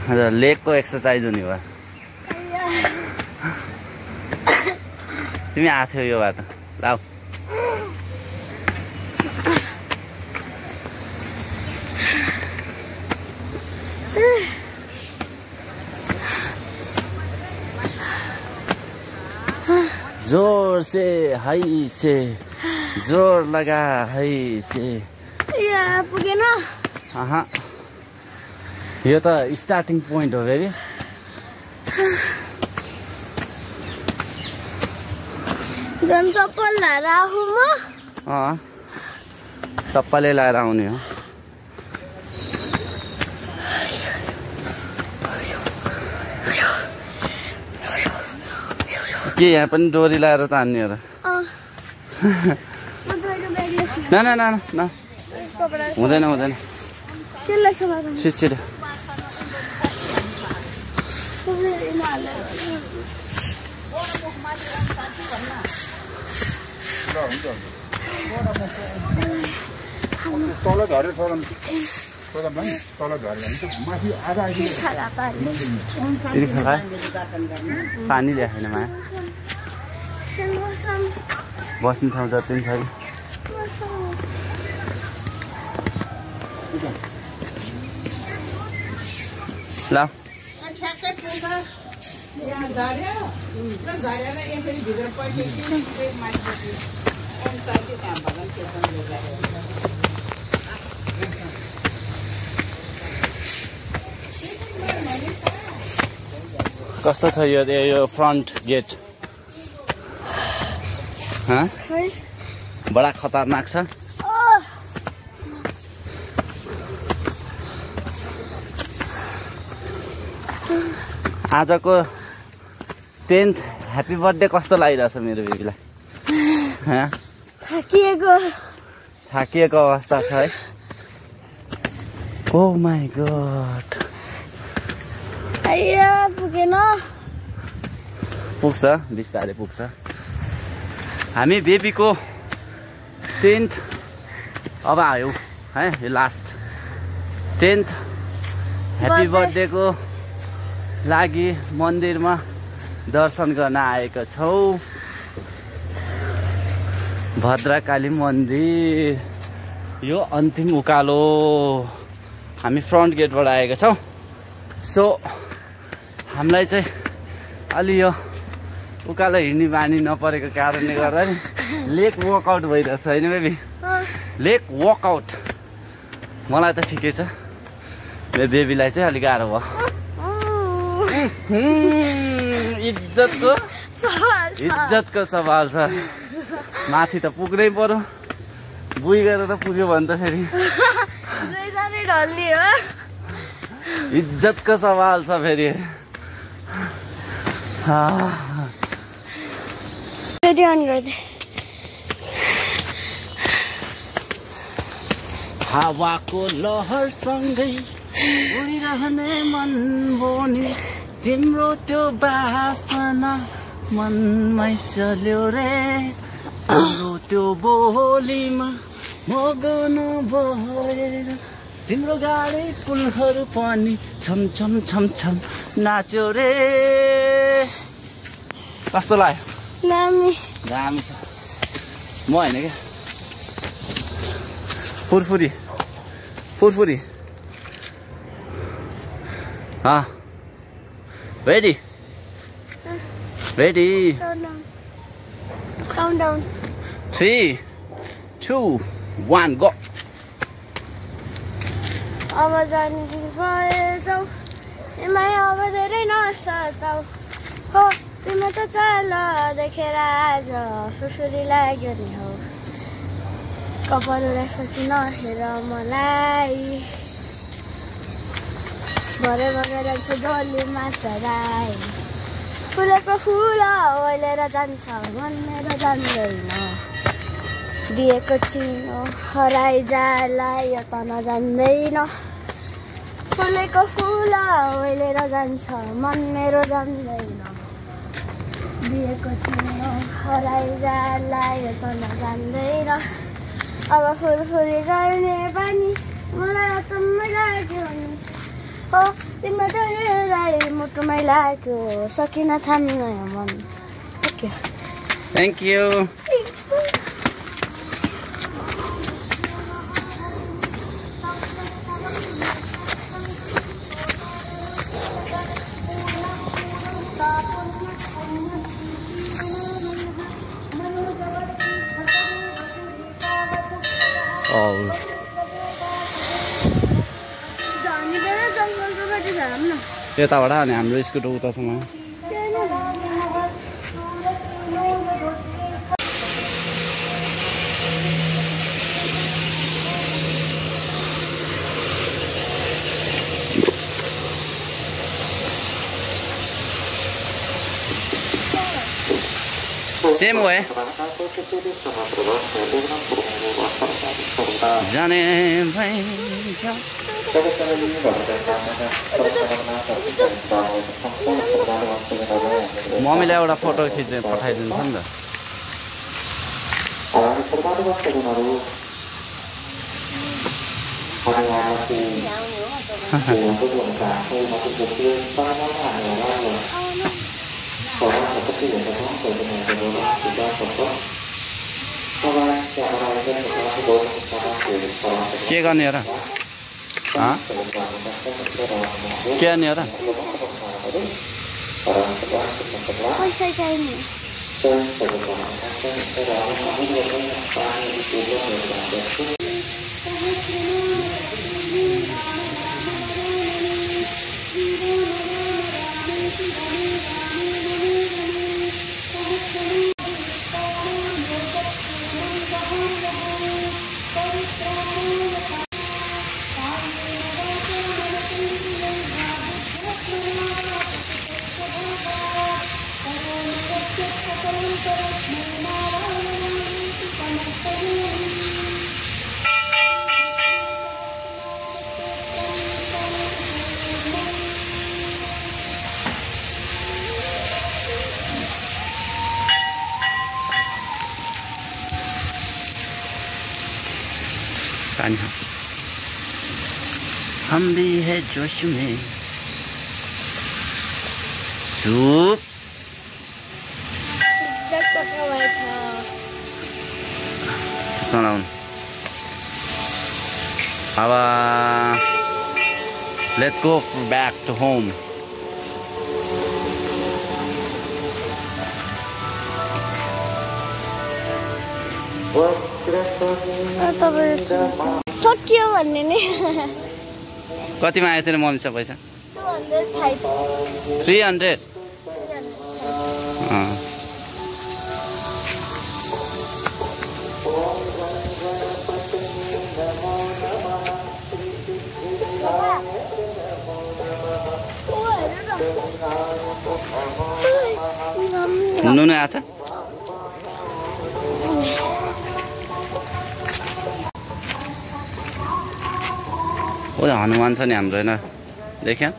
लेगको exercise हुने भयो तिमी आएको थियो यो बाटो लाऊ जोर से हाई से जोर लगा हाई से पुगेन यो त स्टार्टिङ पोइन्ट हो बेबी झन् चप्पल लाएर आऊ म चप्पलै लाएर आउने हो के यहाँ पनि डोरी लाएर तान्ने हो र न हुँदैन हुँदैन छिटो तल झऱ्यो तल झऱ्यो माथि आधा पानी ल्याएको छैन माया बस्ने ठाउँ जति पनि छैन ल कस्तो छ यो फ्रन्ट गेट बडा खतरनाक छ आजको 10th ह्याप्पी बर्थडे कस्तो लागिरहेछ मेरो बेबीलाई थाकिएको अवस्था छ है ओ माई गॉड पुगेन पुग्छ बिस्तारै पुग्छ हामी बेबीको 10th अब आयो है यो लास्ट 10th ह्याप्पी बर्थडेको लागि मन्दिरमा दर्शन गर्न आएको छौँ भद्रकाली मन्दिर यो अन्तिम उकालो हामी फ्रन्ट गेटबाट आएका छौँ सो हामीलाई चाहिँ अलि यो उकालो हिँड्ने बानी नपरेको कारणले गर्दा नि लेग वर्कआउट भइरहेछ होइन बेबी लेग वर्कआउट मलाई त ठिकै छ मेरो बेबीलाई चाहिँ अलिक गाह्रो भयो इज्जतको सवाल छ माथि त पुग्नै पर्यो बुई गरेर पुग्यो भने त फेरि इज्जतको सवाल छ फेरि हावाको लहरसँगै उडिरहने मन बोनी तिम्रो त्यो बासना मनमै चल्यो रे तिम्रो त्यो बोलीमा मगन भएर तिम्रो गाडी पुलहरू पनि छम छम छम छम नाच्यो रे कस्तो लाग्यो दामी छ म होइन क्या Furfuri Ready? Count down. 3, 2, 1, go. अब जाने भएछौ तिमीलाई अब धेरै नसताऊ हो तिमी त चाल देखेर आज फुरफुरी लाग्यो नि हो कपाललाई फर्की नहेर मलाई भरे बगेर चाहिँ डोलीमा चढाए फुलेको फुल ओइलेर जान्छ मन मेरो जान्दैन दिएको चिनो हराइ जाला यो त नजान्दैन फुलेको फुल ओइलेर जान्छ मन मेरो जान्दैन दिएको चिनो हराइ जाला यो त नजान्दैन अब फुलफुली गर्ने बानी मलाई अचम्म लाग्यो नि हो तिम्रो त हेराइ मुटुमै लाग्यो सकिन थाम्न मन ओके थ्याङ्क यू यताबाट अनि हाम्रो स्कुटर उतासँग Same way. जाने भइन्छ मम्मीलाई एउटा फोटो खिच्दै पठाइदिन्छ नि त के गर्ने र के गर्ने र पैसा चाहिने हम भी है जोश में चुप चश्मा लाउनु अब let's go back to home सकियो भन्ने नि कतिमा आयो तेरो मम्मीसँग पैसा 300 नुन आछ ओ हनुमान छ नि हाम्रो हैन देख्या